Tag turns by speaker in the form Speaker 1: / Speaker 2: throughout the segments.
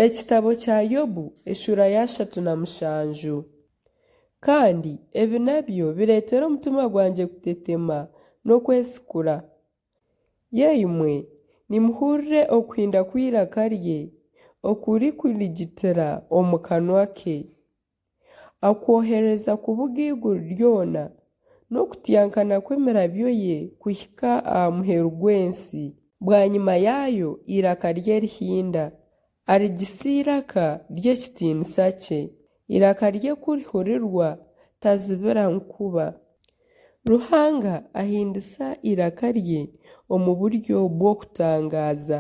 Speaker 1: Ekitabo kya Yobu eshuura y'ashatu na mushanju. Kandi ebi nabyo bireetera omutima gwangye kutetema n'okwesikura. Yaimwe, nimuhurire okuhinda kw'eiraka rye okurikurigitira omu kanwa ke. Akwohereza kubuga eiguru ryona, n'okutyankana kw'emirabyo ye kuhika aha muheru gw'ensi. Bwanyima yaayo eiraka rye rihinda, arigisa eiraka ry'ekitiinisa kye. Eiraka rye ku rihurirwa, tazibira nkuba. Ruhanga ahindisa eiraka rye omu buryo bw'okutangaaza,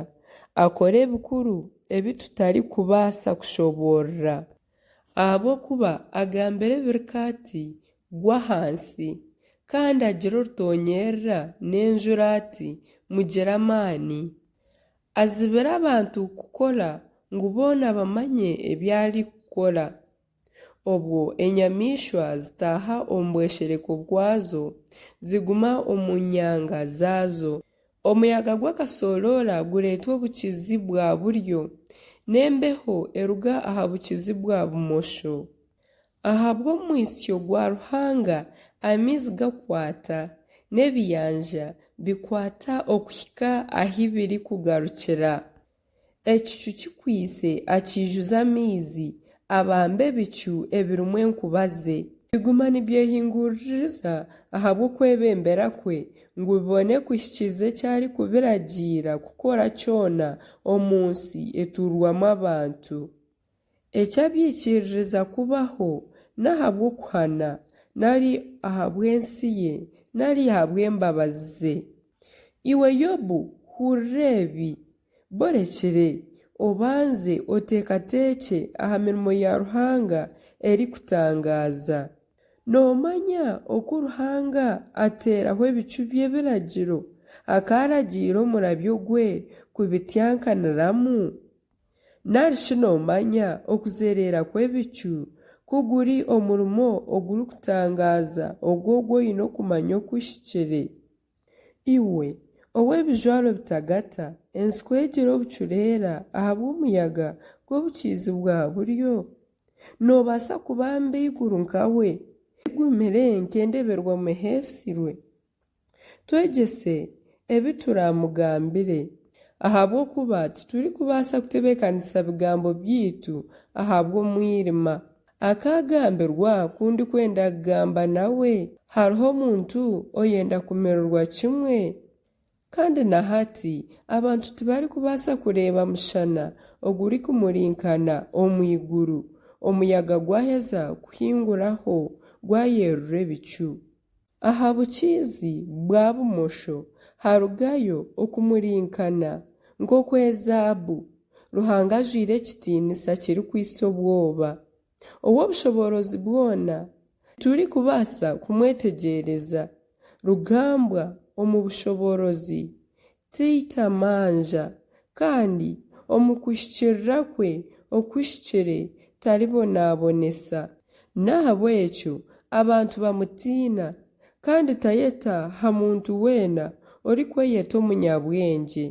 Speaker 1: akora ebikuru ebi tutarikubaasa kushoboorora. Ahabw'okuba agambira ebirika ati, Gwa ahansi, kandi agira orutoonyerera n'enjura ati, Mugire amaani. Azibira abantu kukora ngu boona bamanye ebi arikukora. Obwo enyamaishwa zitaaha omu bweshereko bwazo, ziguma omu nyanga zaazo. Omuyaga gw'akasooroora gureetwa obukiizi-bwa-buryo, n'embeho eruga aha bukiizi-bwa-bumosho. Ahabw'omwitsyo gwa Ruhanga amaizi gakwata, n'ebiyanja bikwata okuhika ahu birikugarukira. Ekicu kikwaitse akiijuza amaizi, abamba ebicu ebirimu enkuba ze. Biguma nibyehinguririza ahabw'okwebembera kwe, ngu bibone kuhikiiriza eki arikubiragiira kukora kyona omu nsi etuurwamu abantu. Eki abyikiririza kubaho n'ahabw'okuhana, nari ahabw'ensi ye, nari ahabw'embabazi ze. Iwe Yobu, hurira ebi, borekire, obanze oteekateekye aha mirimo ya Ruhanga erikutangaaza. Noomanya oku Ruhanga ateeraho ebicu by'ebiragiro, akaaragiira omurabyo gwe kubityankaniramu? Nari shi noomanya okuzeereera kw'ebicu ku guri omurimo ogurikutangaaza ogw'ogwo oine okumanya okuhikire? Iwe ow'ebijwaro bitagata, ensi ku egira obucureera ahabw'omuyaga gw'obukiizi-bwa-buryo, noobaasa kubamba eiguru nkawe, rigumire nk'endeberwamu eheesirwe? Twegyese ebi turaamugambire, ahabw'okuba titurikubaasa kutebeekanisa bigambo byaitu ahabw'omwirima. Akaagambirwa ku ndikwenda kugamba nawe? Hariho omuntu oyenda kumirirwa kimwe? Kandi na hati abantu tibarikubaasa kureeba mushana ogurikumurinkana omu iguru, omuyaga gwaheza kuhinguraho gwayerura ebicu. Aha bukiizi bwa bumosho harugayo okumurinkana nk'okw'ezaabu, Ruhanga ajwaire ekitiinisa kirikwitsa obwoba. Ow'obushoboorozi bwona titurikubaasa kumwetegyereza, rugambwa omu bushoboorozi taita manja, kandi omu kuhikiirira kwe okuhikire taribonabonesa. N'ahabw'ekyo abantu bamutiina, kandi tayeta ha muntu weena orikweyeta omunyabwengye.